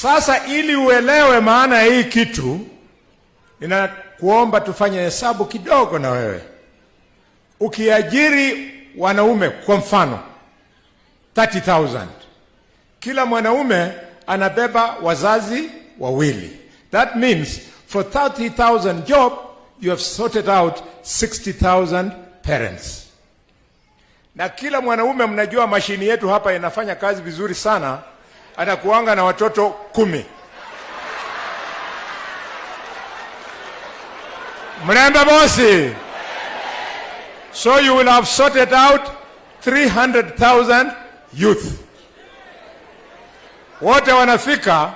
Sasa ili uelewe maana ya hii kitu, ninakuomba tufanye hesabu kidogo na wewe. Ukiajiri wanaume kwa mfano 30,000, kila mwanaume anabeba wazazi wawili. That means for 30,000 job you have sorted out 60,000 parents. Na kila mwanaume, mnajua mashini yetu hapa inafanya kazi vizuri sana, anakuanga na watoto 10. Mlembe bosi. So you will have sorted out 300,000 youth. Wote wanafika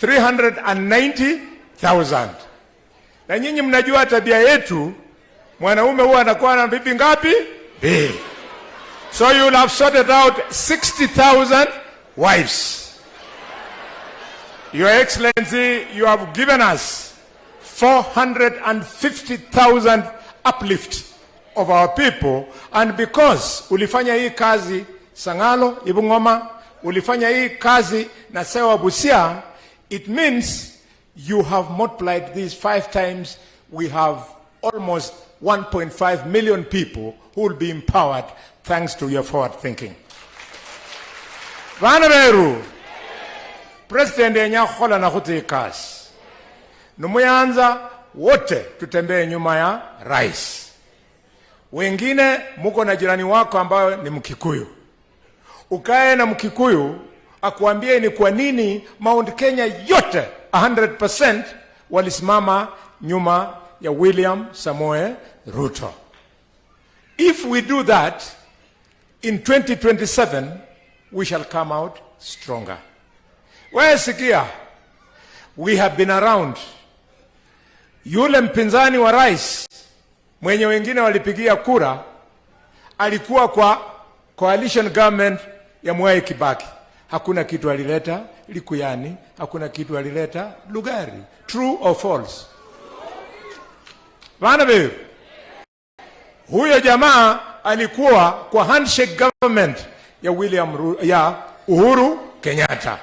390,000. Na nyinyi mnajua tabia yetu, mwanaume huwa anakuwa na bibi ngapi? Mbili. So you will have sorted out 60,000 wives. Your Excellency, you have given us 450,000 uplift of our people, and because ulifanya hii kazi Sangalo, Ibungoma, ulifanya hii kazi na Sewa Busia, it means you have multiplied these 5 times. We have almost 1.5 million people who will be empowered thanks to your forward thinking. Bana beru, President yenya khola na khuti kasi. Numuyanza wote tutembee nyuma ya rais. Wengine muko na jirani wako ambayo ni Mkikuyu. Ukae na Mkikuyu akuambie ni kwa nini Mount Kenya yote 100% walisimama nyuma ya William Samoei Ruto. If we do that in 2027 we shall come out stronger. Wewe sikia, we have been around. Yule mpinzani wa rais mwenye wengine walipigia kura alikuwa kwa coalition government ya Mwai Kibaki. Hakuna kitu alileta Likuyani, hakuna kitu alileta Lugari. True or false? Bana beru, huyo jamaa alikuwa kwa handshake government ya Uhuru Kenyatta.